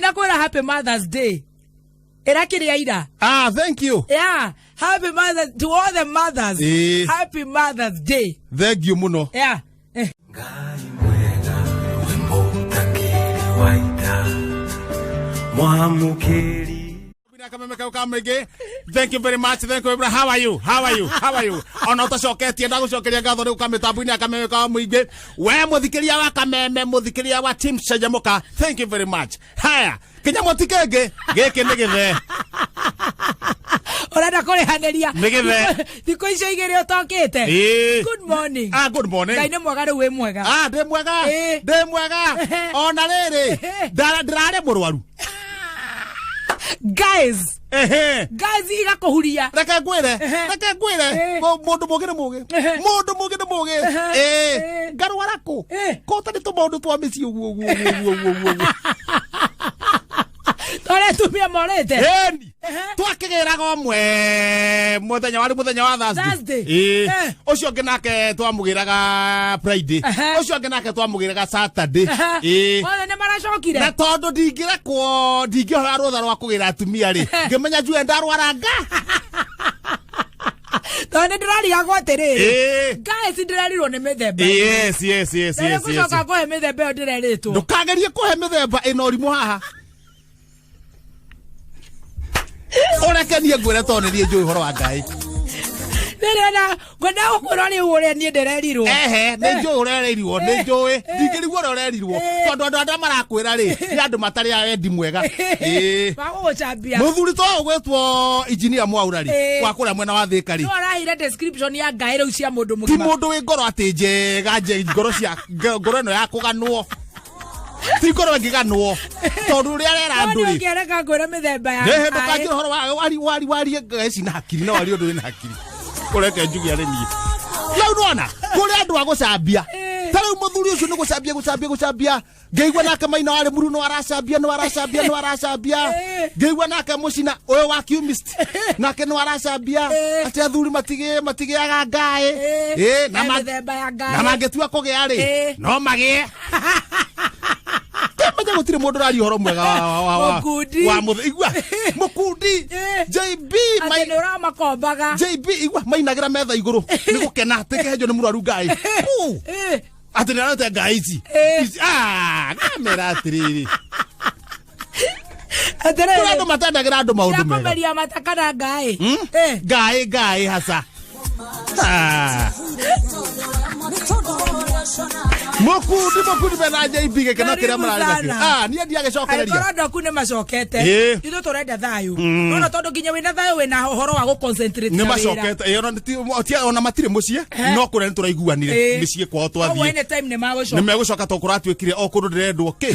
Ndinakwĩra happy Mother's Day ĩra kĩrĩa ira. Ah, thank you. Yeah, happy Mother's to all the mothers. Happy Mother's Day. Thank you muno. Yeah. Ngai mwega wĩ mũtakĩrĩ wa ita mwamũkĩri. Kameme kau ka mũingĩ. Thank you very much. Thank you. How are you? How are you? How are you? Ona ũtacoketie ndagũcokeria ngatho rĩu kamĩtambo-inĩ ya kameme ka mũingĩ. We mũthikĩria wa kameme, mũthikĩria wa team Canjamũka. Thank you very much. Haya, kĩnyamũ ti kĩngĩ, gĩkĩ nĩ gĩthee. Ũrenda kũrĩhanĩria. Nĩ gĩthee. Thikũ icio igĩrĩ ũtokĩte. Ĩĩ. Good morning. Ah, good morning. Ngai nĩ mwega rĩu wĩ mwega. Ah, ndĩ mwega. Ĩĩ. Ndĩ mwega. Ona rĩrĩ, ndĩrarĩ mũrwaru. Guys, Ehe. guys igakũhuria. Reke ngwĩre, reke ngwĩre, mũndũ mũgĩ nĩ mũgĩ, mũndũ mũgĩ nĩ mũgĩ. Ĩĩ, ngarwara kũ ko tarĩ tũmaũndũ twa mĩciĩ ũguo ũguo ũguo ũguo ũguo ũguo. Tũrĩa atumia morĩte. Ĩni twakĩgĩraga ũmwe mũthenya warĩ mũthenya wa Thursday. Thursday. Ĩĩ. Ũcio ũngĩ nake twamũgĩraga Friday. Ũcio ũngĩ nake twamũgĩraga Saturday. Ĩĩ. Othe nĩ maracokire. Na tondũ ndingĩrekwo, ndingĩhoya rũtha rwa kũgĩra atumia rĩ, ngĩmenya njue ndarwaranga. Tondũ nĩ ndĩrarigagwo atĩrĩrĩ. Guys, ndĩrerirwo nĩ mĩthemba. Yes. Na nĩngũcoka kũhe mĩthemba ĩyo ndĩrerĩtwo. Ndũkagerie kũhe mĩthemba ĩna ũrimũ haha. Ũreke niĩ ngwĩre tondũ nĩ niĩ njũĩ ũhoro wa Ngai. Ndĩrenda ngwenda gũkwĩra rĩu ũrĩa niĩ ndĩrerirwo. Ehe, nĩ njũĩ ũrerirwo, nĩ njũĩ. Ndingĩrigwo ũrĩa ũrerirwo. Tondũ andũ arĩa marakwĩra rĩ, nĩ andũ matarĩ a wendi mwega. Ĩĩ. Magũgũcambia. Mũthuri to ũgwĩtwo injinia Mwaura rĩ, wa kũrĩa mwena wa Thĩka rĩ. No araheire description ya Ngai rĩu cia mũndũ Ti mũgima. mũndũ wĩ ngoro atĩ njega nje ngoro cia ngoro ĩno ya kũganwo. Ti ngoro ĩngĩganwo. Tondũ ũrĩa arera andũ rĩ. Ũngĩreka ngwĩre mĩthemba ya Nĩ Ngai. ndũkanjĩre ũhoro wa wari wari warie ngai ici na hakiri na warie ũndũ wĩna hakiri. Ũreke njuge arĩ niĩ. Rĩu nĩwona kũrĩ andũ a gũcambia. Ta rĩu mũthuri ũcio nĩ gũcambia gũcambia gũcambia. Ngĩigua nake maina warĩ mũru no aracambia no aracambia no aracambia. Ngĩigua nake mũcina ũyũ wa chemist nake no aracambia atĩ athuri matigĩaga ngaĩ. Ĩĩ, na He mĩthemba ya Ngai. na mangĩtua kũgĩa rĩ no magĩe. Kĩmenya gũtirĩ mũndũ ũraria ũhoro mwega wa Mũkundi. wa mũthĩ igua mũkundi JB Atĩ nĩ ũramakombaga. JB igua mainagĩra metha igũrũ nĩ gũkena atĩ kĩhenjo nĩ mũrwaru ngai. Kũ? Atĩ nĩ arete ngai ici. Ici, ah, ngamera atĩrĩrĩ. Atĩrĩrĩ. Kũrĩ andũ matendagĩra andũ maũndũ mega. Kũmeria mata kana ngai. Ngai ngai hasa. Ah. Mũkundi mũkundi mena JB gĩkeno kĩrĩa Karibu mũrarĩ nakĩo. sana. Ah, niĩ ndiagĩcokereria. Angĩkorwo andũ aku nĩ macokete ithuĩ tũrenda thayũ. Nona tondũ nginya wĩna thayũ wĩna ũhoro wa gũ-concentrate Nĩ na wĩra. macokete ĩĩ, ona ona matirĩ mũciĩ no kũrĩa nĩ tũraiguanire mĩciĩ kwao Koguo twathiĩ. anytime nĩ Nĩ magũcoka. megũcoka tondũ kũratuĩkire o kũndũ ndĩrendwo kĩ.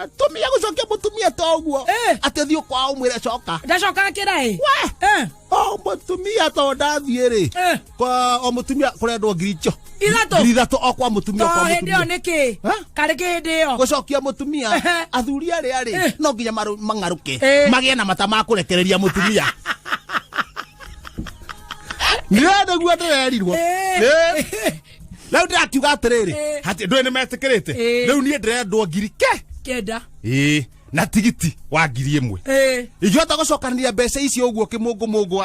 Atumia gũcokia mũtumia ta ũguo. Atĩ thiĩ kwao ũmwĩre coka. Ndacoka kĩra ĩ. We. O mũtumia to ndathiĩ rĩ. Kwa o mũtumia kũrendwo ngiri icio. Ithatũ. Ngiri ithatũ o kwa mũtumia o To kwa hĩndĩ ĩyo mũtumia. nĩ kĩ? Karĩ kĩ hĩndĩ ĩyo? Gũcokia mũtumia athuri arĩa rĩ no nginya mang'arũke magĩe na mata ma kũrekereria mũtumia. Nĩ nĩguo ndĩrerirwo. Rĩu ndĩrakiuga atĩrĩrĩ, atĩ ndũĩ nĩ metĩkĩrĩte. Rĩu niĩ ndĩrendwo ngiri ke 9. Ĩĩ, na tigiti wa ngiri ĩmwe. Ingĩhota gũcokanĩria mbeca icio ũguo kĩmũngũ mũngũ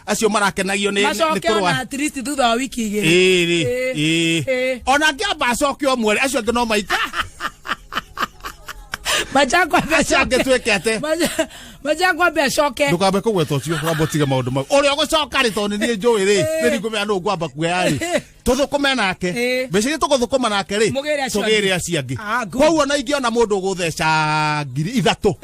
acio marakenagio nĩ Macoke kũrũa. ona at least thutha wa wiki igĩrĩ. Ĩĩ rĩ, ĩĩ. Ona angĩamba acoke ũmwe rĩ, acio angĩ no maika. Majakwa ambe Acio angĩ acoke. twĩke atĩ. Majakwa ambe acoke. Ndũkambe kũgweta ũcio, wambe ũtige maũndũ mau. Ũrĩa ũgũcoka rĩ, tondũ nĩ niĩ njũĩ rĩ, nĩ niĩ ngũmenya nũ ngwamba kuoya rĩ. Tũthũkũme nake. Mbeca iria tũgũthũkũma nake rĩ, Mũgĩre acio angĩ. tũgĩre acio angĩ. Ah, good. Koguo ona ingĩona mũndũ ũgũtheca ngiri ithatũ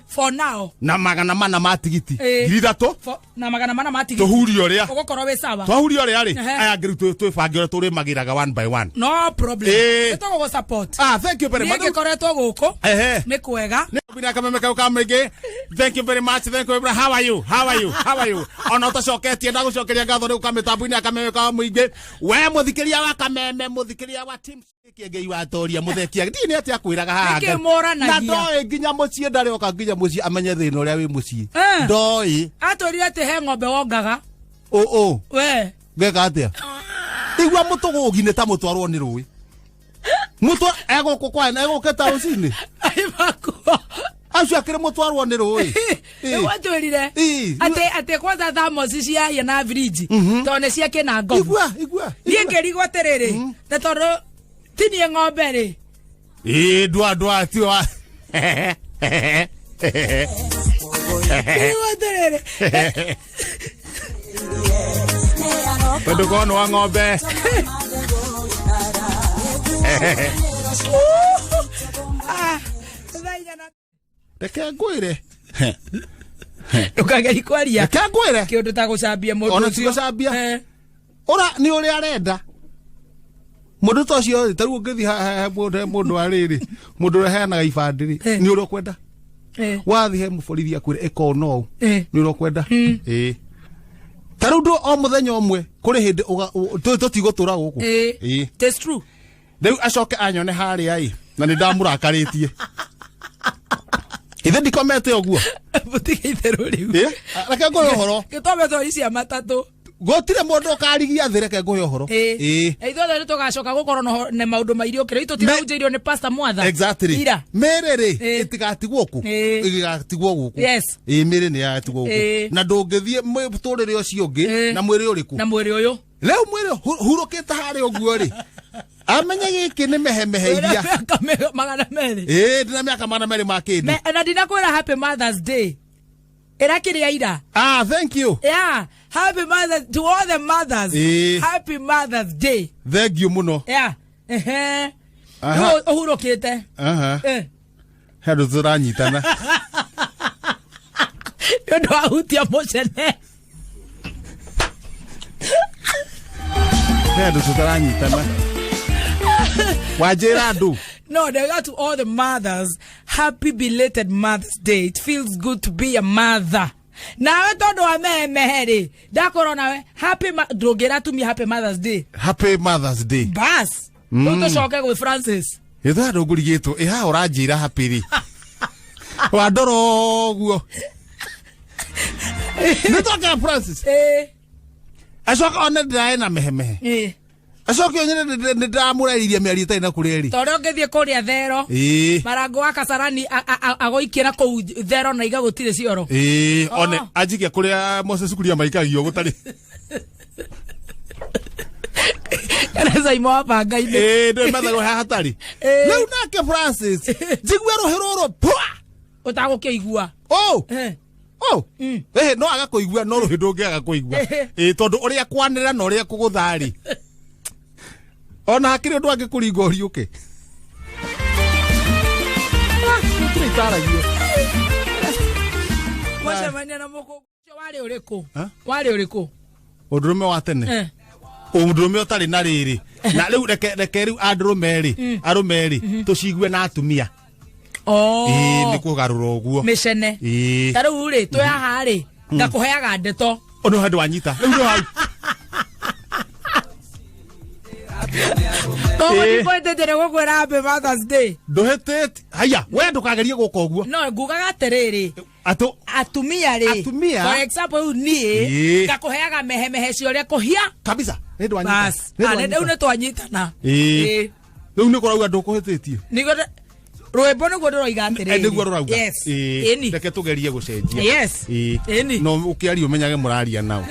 For now. na 400 ma tigiti. Ngiri ithatũ. Na 400 ma tigiti. Tũhurie ũrĩa. Ũgũkorwo wĩ sawa. Twahuria ũrĩa rĩ, aya angĩ rĩu twĩbange ũrĩa tũrĩmagĩraga one by one. No problem. Nĩ tũgũgũ support. Ah, thank you very Niĩ much. ngĩkoretwo gũkũ. Nĩ kwega. Nĩ kameme kau ka mũingĩ. Thank you very much. Thank you. How are you? How are you? How are you? Ona ũtacoketie ndagũcokeria ngatho rĩu kamĩtambo-inĩ ya kameme ka mũingĩ. We mũthikĩria wa kameme, mũthikĩria wa team kĩengei wa toria mũthekia. Ndiĩ nĩ atĩa akwĩraga haha. Nĩkĩ mũranagia? Na ndoĩ nginya mũciĩ ndarĩ oka nginya mũciĩ amenye thĩna ũrĩa wĩ mũciĩ. Ndoĩ. Atwĩrire atĩ he ng'ombe wongaga. Ũ ũ. We. Ngeka atĩa? Igua mũtũgũgi nĩ ta mũtwarwo nĩ rũĩ. Mũtwa egũkũ kwa egũkĩte rũcinĩ. Aimakuo. Acio akĩrĩ mũtwarwo nĩ rũĩ. Nĩgwatwĩrire Ĩ. atĩ kwanza thamosi ciahia na bridge tondũ nĩ cia kĩna ngobu. Igua, igua. Niĩ ngĩrigwo atĩrĩrĩ, na tondũ tinie ng'ombe rĩ. Ĩ, ndwa ndwa ti wa. Ngĩrigwo atĩrĩrĩ. Tondũ korwo nĩ wa ng'ombe. Ah, 4:00 Reke ngwĩre. Ndũkagerie kwaria. Reke ngwĩre. Kĩũndũ ta gũcambia mũndũ Ona ti ũcio. gũcambia. Eh. Ora nĩ ũrĩa arenda. Mũndũ ta ũcio rĩ, ta rĩu ũngĩthiĩ he mũndũ he mũndũ wa rĩrĩ, mũndũ ũrĩa ũheanaga ibandĩ rĩ, Eh. nĩ ũrĩa ũkwenda. Eh. Wathiĩ he mũborithi akwĩre ĩka ũũ na ũũ. Eh. Nĩ ũrĩa ũkwenda. Ĩĩ. Ta rĩu ndũ o mũthenya ũmwe kũrĩ hĩndĩ tũtigũtũra gũkũ. Eh. Ĩĩ. It is true. Rĩu acoke anyone harĩa ĩ, na nĩ ndamũrakarĩtie. Ithe ndikomete ũguo. Mũtige itherũ rĩu. Ĩ, reke ngũhe ũhoro. Gĩtwambe twari cia matatũ. Gũtirĩ mũndũ ũkarigia thĩ, reke ngũhe ũhoro. Ĩ. Ĩ. Na ithuothe nĩ tũgacoka gũkorwo na maũndũ ma irio kĩrĩa itũ tiraunjĩirio nĩ Pastor Mwatha. Exactly. Ira. Mĩrĩ rĩ, Ĩ. ĩtigatigwo kũ. Ĩ. Ĩgatigwo gũkũ. Yes. Ĩ, mĩrĩ nĩ yagatigwo gũkũ. Ĩ. Na ndũngĩthiĩ mũtũrĩre ũcio ũngĩ Ĩ. na mwĩrĩ ũrĩkũ. Na mwĩrĩ ũyũ. Rĩu mwĩrĩ hurũkĩte harĩa ũguo rĩ. Amenye gĩkĩ nĩ mehemehe iria. Wĩna mĩaka 200. Ĩ, ndĩna mĩaka 200 ma kĩndũ. Na ndinakwĩra happy Mother's Day. Ĩrakĩrĩa ira. Ah, thank you. Yeah, happy Mother's to all the mothers. Ĩ. Happy Mother's Day. Thank you mũno. Yeah. Ehe. Aha. Rĩu ũhurũkĩte. Aha. Eh. He andũ tũranyitana. Nĩ ũndũ wa hutia mũcene. He andũ tũtaranyitana. Wanjĩra andũ. No, they got to all the mothers. Happy belated Mother's Day. It feels good to be a mother. Nawe tondũ wa mehemehe rĩ, ndakorwo nawe happy ndũngĩra atumia happy Mother's Day. Happy Mother's Day. Bas. Rĩu tũcoke gwĩ Francis. Gĩthaa andũ ngũrigĩtwo. Ĩ haha ũranjĩra happy rĩ. Wandora ũguo. Nĩ twoke Francis. Ĩ. Acoka one ndĩraĩ na mehemehe. Ĩ. Acoke one nĩ ndĩramũraririe mĩario ĩtarĩ na kũrĩa ĩrĩ. Tondũ ũngĩthiĩ kũrĩa Thero. Ĩ. Marango wa Kasarani agũikĩra kũu Thero na iga gũtirĩ cioro. Ĩ, one Oh. anjikia kũrĩa Moses Kuria maikagio gũtarĩ. Kana Saimo wa banga-inĩ. Ĩ, ndĩ methagwo haha hatarĩ. Ĩ. Rĩu nake Francis, njigue rũhĩ rũrũ pwa. Ũtagũkĩigua. Oh. Eh. Oh. Ĩhĩ, no aga kũigua, no rũhĩ ndũngĩaga kũigua. Ĩ, tondũ ũrĩa kwanĩrĩra na ũrĩa kũgũtha rĩ. Ona hakĩrĩ ũndũ angĩkũringa ũriũke. Ah, gũtirĩ itaragio. Mwacemania na mũkũngũ ũcio warĩ ũrĩkũ? Ha? Warĩ ũrĩkũ? Ũndũrũme wa tene. Eh. Ũndũrũme ũtarĩ na rĩrĩ. Na rĩu reke rĩu andũrũme rĩ, arũme rĩ, tũcigue na atumia. Oh. Ĩ, nĩ kũgarũra ũguo. Mĩcene. Ĩ. Ta rĩu rĩ, twĩ haha rĩ, ngakũheaga ndeto. Ũndũ handũ wanyita. Rĩu nĩ hau. Koguo Ĩ. ndikũhĩtĩtie nĩ gũkwĩra happy Mother's Day. Ndũhĩtĩtie. Haya, we ndũkagerie gũka ũguo. No, ngugaga atĩrĩrĩ, Atũ atumia rĩ, Atumia? for example rĩu niĩ, Ĩ. ngakũheaga mehemehe cia ũrĩa kũhia. kabisa. Nĩ ndwanyita. Bas. Nĩ Ah, rĩu ndwanyita. nĩ twanyitana. Ĩ. Ĩ. Rĩu nĩ kũrauga ndũkũhĩtĩtie. Nĩguo rwĩmbo nĩguo ndĩroiga atĩrĩrĩ. Ĩ, nĩguo rũrauga. Yes. Ĩ, Ĩni. Reke tũgerie gũcenjia. Yes. Ĩ. Ĩni. No ũkĩaria ũmenyage mũraria nao.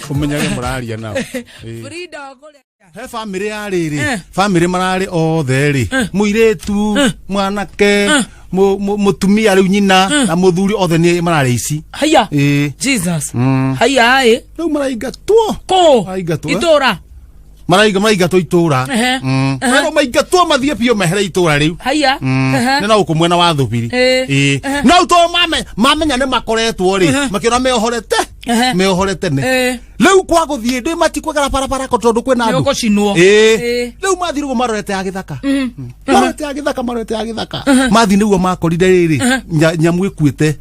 Ũmenyage mũraria nao. Ĩ. Frida kũrĩa. He bamĩrĩ ya rĩrĩ, Eh. bamĩrĩ mararĩ othe rĩ, mũirĩtu, mwanake, mũtumia rĩu nyina na mũthuri othe nĩ mararĩ ici. Haya. Ĩ. Jesus. Haya ĩ. Rĩu maraingatwo. Kũ? Maraingatwo, eh? Itũra. Maraingatwo itũra. Ehe. Ehe. Rĩu maingatwo mathiĩ biũ mehere itũra rĩu. Haya. Ehe. Nĩ na gũkũ mwena wa Thubiri. Ĩ. Ĩ. Ehe. No to mamenya nĩ makoretwo rĩ, makĩona meohorete. Ehe. Meohore tene. Ĩ. Rĩu kwa gũthiĩ ndĩ matikwegera barabara ko tondũ kwĩna Nĩ andũ. ũgũcinwo. Ĩ. Ĩ. Rĩu mathiĩ rĩu marorete ya gĩthaka. Marorete ya gĩthaka, marorete ya gĩthaka. Mathiĩ nĩguo makorire rĩrĩ, nyamũ ĩkuĩte.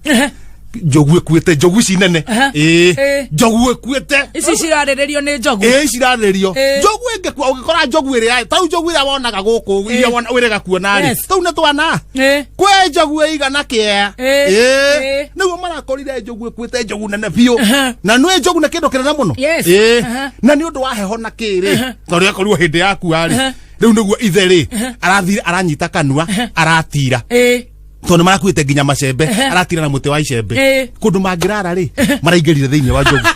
Njogu ĩkuĩte, njogu ici nene. Ehe. Ĩ. Ĩ. Njogu ĩkuĩte. Ici cirarĩrĩrio nĩ njogu. Ĩ, cirarĩrĩrio. Ĩ. Njogu ĩngĩkua, ũngĩkora njogu ĩrĩa, ta rĩu njogu ĩrĩa wonaga gũkũ, iria wĩrĩga kuona rĩ. Yes. Tũu nĩ twana. Ĩ. Kwĩ njogu ĩigana kĩa. Ĩ. Ĩ. Ĩ. Nĩguo marakorire njogu ĩkuĩte njogu nene biũ. Ehe. Na nĩ njogu nĩ kĩndũ kĩnene mũno. Yes. Ĩ. Ehe. Na nĩ ũndũ wa heho na kĩrĩ. Tondũ yakorirwo hĩndĩ yakua rĩ. Ehe. Rĩu nĩguo ithe rĩ arathire aranyita kanua aratira tondũ marakuĩte nginya macembe, aratira na mũtĩ wa icembe. Kũndũ mangĩrara rĩ maraingĩrire thĩinĩ wa njogu,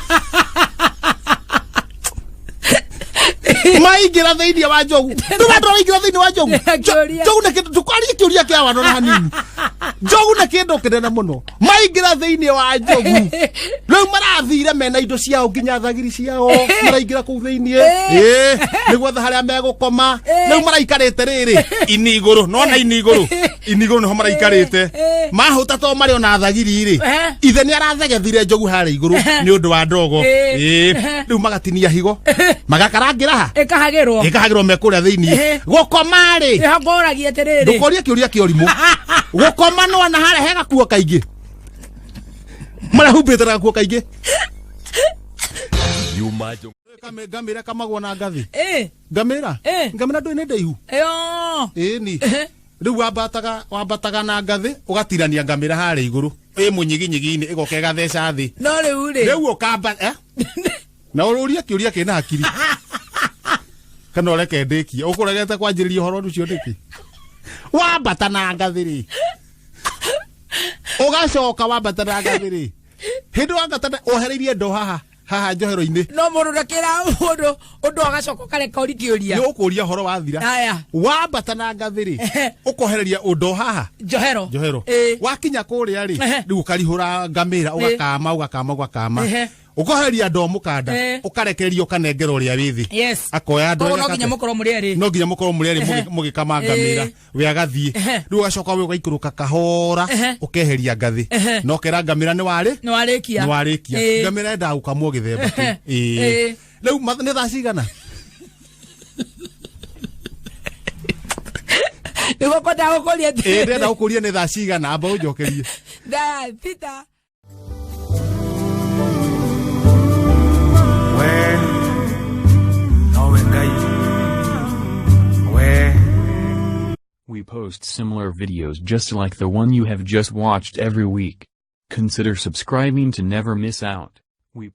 maingĩra thĩinĩ wa njogu. Ndũra ndũraingĩra thĩinĩ wa njogu. Kĩũria. Njogu nĩ kĩndũ, ndũkarie kĩũria kĩa wano na hanini. Njogu nĩ kĩndũ kĩnene mũno. Maingĩra thĩinĩ wa njogu, rĩu marathire mena indo ciao nginya thagiri ciao, maraingĩra kũu thĩinĩ ĩĩ nĩguo tha harĩa megũkoma. Rĩu maraikarĩte rĩrĩ ini igũrũ, nona ini igũrũ, ini igũrũ nĩho maraikarĩte. Mahũta to marĩ ona thagiri rĩ, ithe nĩ arathegethire njogu harĩa igũrũ nĩ ũndũ wa ndogo. Ĩĩ, rĩu magatinia higo magakarangĩra ha Ĩkahagĩrwo. Ĩkahagĩrwo me kũrĩa thĩinĩ. Gũkoma rĩ, Ngũragia atĩrĩrĩ, ndũkorie kĩũria kĩa ũrimũ. Gũkoma nona harĩa he gakuo kaingĩ marahumbĩte na gakuo kaingĩ. Yuma njogu. Ngamĩra kamagwo na ngathĩ. Ngamĩra. Ngamĩra ndũĩ nĩ ndaihu. Ĩyo. Ĩni rĩu wambataga na ngathĩ ũgatirania ngamĩra harĩa igũrũ ĩ mũnyiginyigi-inĩ ĩgoka ĩgatheca thĩ. No rĩu rĩ, Rĩu ũkamba na ũrũrie kĩũria kĩna hakiri kana ũreke ndĩkie ũkũregete kwanjĩrĩria ũhoro ũcio nĩkĩ? Wambata na ngathĩ rĩ, ũgacoka wambata na ngathĩ rĩ, hĩndĩ wambata wohereirie ndo haha haha njohero-inĩ. No mũndũ ndakĩra mũndũ ũndũ agacoka ũkareka ũri kĩũria. Nĩ ũkũria ũhoro wathira. Aya. Wambata na ngathĩ rĩ, ũkohereria ũndo haha njohero. Njohero. Wakinya kũrĩa rĩ, rĩu ũkarihũra ngamĩra, ũgakama ũgakama ũgakama, ũkohereria ndoo mũkanda, ũkarekereria ũkanengera ũrĩa wĩ thĩ. Akoya ndoo. Koguo no ĩgakate. Nginya mũkorwo mũrĩ erĩ. No nginya mũkorwo mũrĩ erĩ mũgĩkama ngamĩra. We agathiĩ, rĩu ũgacoka we ũgaikũrũka kahora, ũkeheria ngathĩ na ũkera ngamĩra nĩ warĩ Nĩ warĩkia. Nĩ warĩkia. Ngamĩra yendaga gũkamwo gĩthemba kĩu. Rĩu nĩ thaa cigana? Nĩguo kwendaga gũkũria. Ĩĩ, ndĩrenda gũkũria nĩ thaa cigana, amba ũnjokerie. Thaa 6. We nowe Ngai we. We post similar videos just like the one you have just watched every week. Consider subscribing to never miss out. We